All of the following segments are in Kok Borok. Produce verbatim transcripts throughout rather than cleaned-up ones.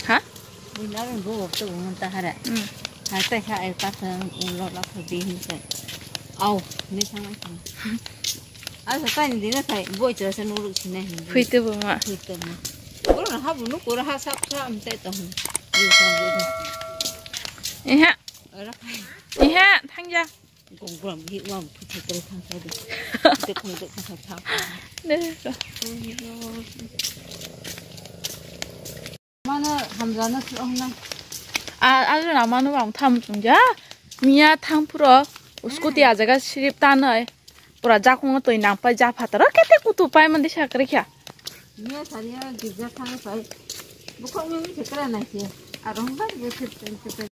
Ha? Buina rin bo wak tu ngan ta hara. Hmm. Hai tai ha ai ka thang ulo la pha bi hin sai. Au, ni thang ai thang. Asa tani dina khai boi chara sa nuru sina hin. Hui te bo ma. Hui te ma. Oro na habu nu kura ha sap sa am te to hin. Yu sa yu. Eha. Ora khai. Eha, thang ja. Gong gram hi wa mu thu thu thang sa de. Te khong de khong sa sa. Ne. Mano hamjana thwng na. A, a jona mano bang tham chungja. Miya thang phuro scooty a jaga sirip tanai. Pura jakong twi nang pai ja phataro kete kutu pai mandi sakre kya. Miya sariya girja thang pai. Bukhok mi mi thekra nai khe. Arong ba ge thep thep thep.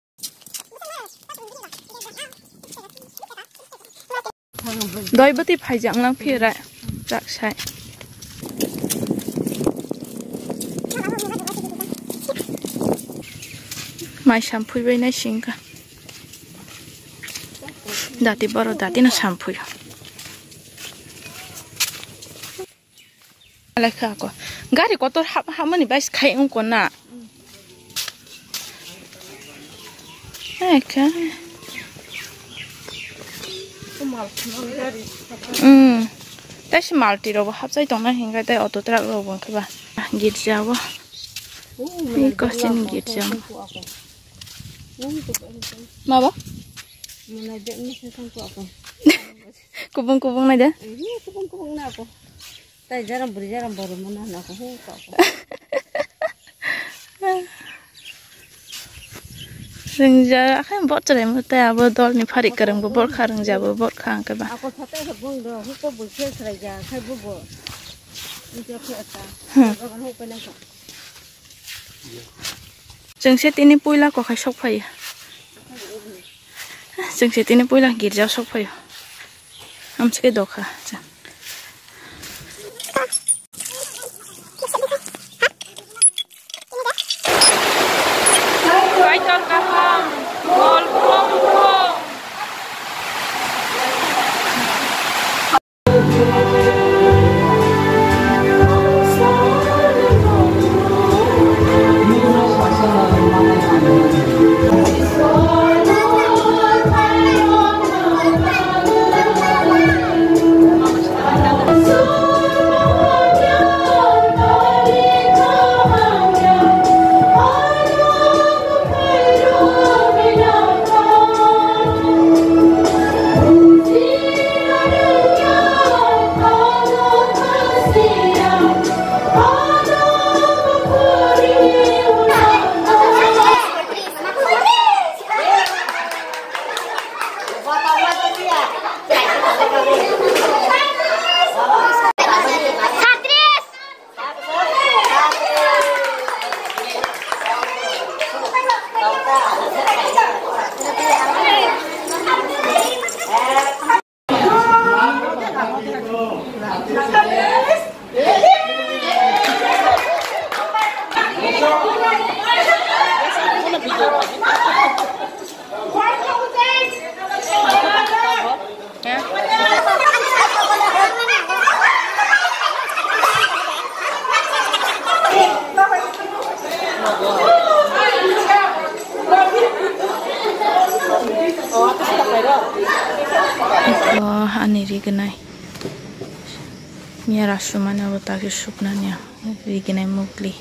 Doi bati phaijak lang phirai jak sai. Mai samphui bai nai singka. Dati boro dati no samphui. Lekha ko. Gari kotor hap, hapmani bai khai wngko na. Ekha. Hmm. Tei se malti rok bo hapjai tongna hinkhai tei auto truck rok bo wngkha ba. Girja o. Ni kosin girja. Ma ba? Kubung kubung nai de. Kubung kubung na ko. Tai jaram buri jaram boru mana na ko hu ka ko. Rengja akhe bot chwrai mu tai abo dol ni phari kwrwng bo bot kha rengja bo bot kha ang khe ba. Ako phatai khe bung do hu ko bui khe chwrai ja khai bo bo. Injo khe ta. Hmm. Bagan hu ko nang kha. Chwng se tini puila kokhai sok phai. Chwng se tini puila girja sok phai. Amsike dokha. Kaitor kaham, mol brum brum. O ani rignai. Miya rasumani abo takhe suknani rignai mugli.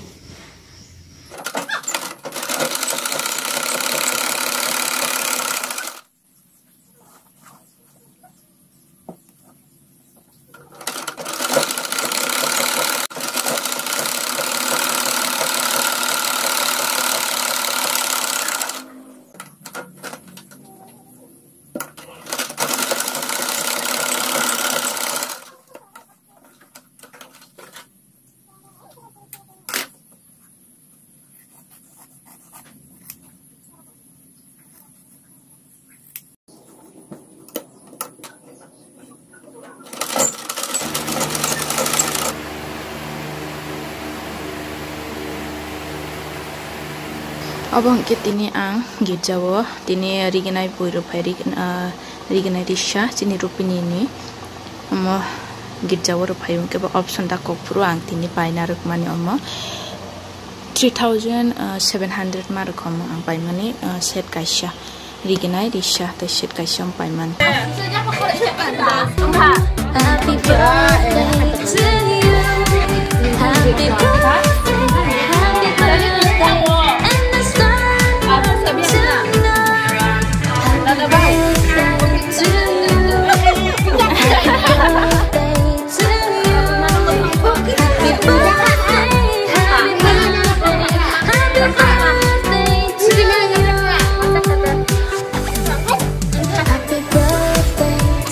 Obo hwnkhe tini ang girjao tini rignai bui rwphai rig-, ah, rignai risa chini rupini ni omo girjao rwphai hwnkhe bo option da kokphuru ang tini paina rwkmani omo. Three thousand seven hundred ma rwkhomo ang paimani, ah, set kaisa. Riginai risa tei set kaisa ang paimani.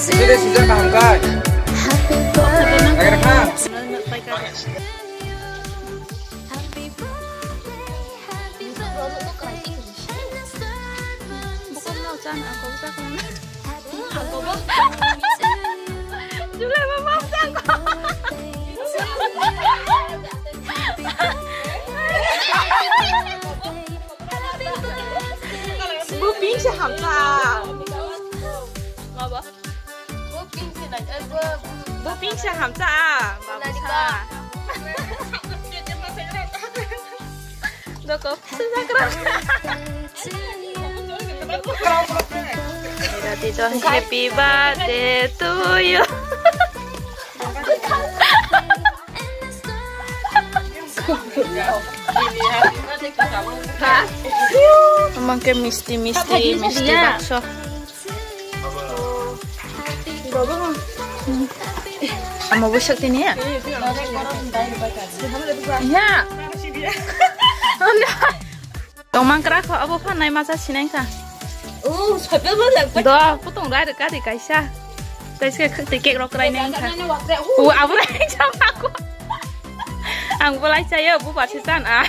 Sini sejak kaham kai. Akhir kah? Bokong no chan, ang kok chan. Ang kok bo. July ma ma chan ko. Bo pink se hamsa. Ma ba. Bo pink se hamsa, babu sa. Doko, sejak ra. Happy birthday to you. Amang ke misti, misti, misti bakso. Amo bo sakti ni ya? Ya. Tongmang kra kho abo phan nai masa sinai kha. Oh, sope bo lagbai. Do, putung rai rwka ri kaisa. Kaisa khwtwi cake rok rai nai kha. Oh, abo rai chama ko. Ang bo lai chayo, bu ba se chan a.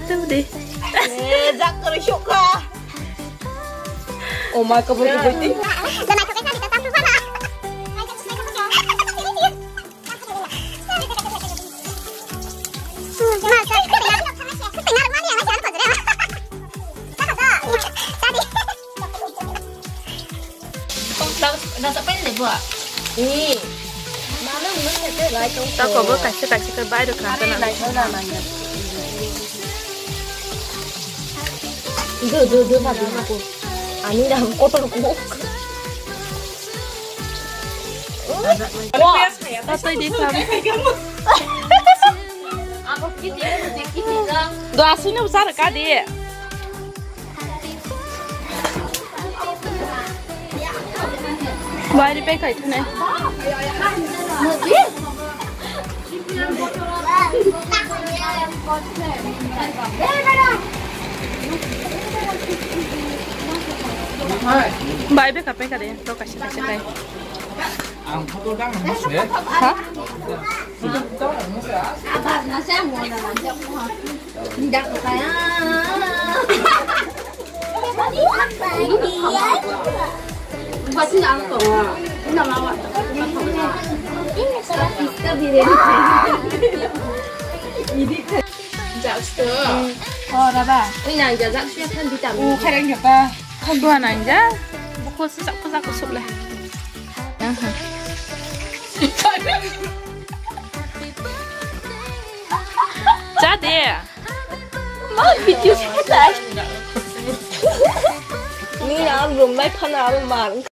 Tuh deh. Eh, jak kere syuka. Oh my God, berarti. Tako bo kaisa kaisa khe bai rwkha tana. Do do do ma do ma ko. Ani da kotor ko. Tatoi di kami. Do aswino bwsa rwkha di. Bai ri pai khai thunai. Bai beka peka de, to kaisa kaisa kai. Ang photo dang nang se. Ha? Jagsto. Oh, raba. Ui, nang jajak siya kan vitamin. Oh, kharang japa. Khandua nang ja. Buko sesak pesak kusuk lah. Aha. Jadi. Mau video saya. Ni ang belum naik kanal, Mang.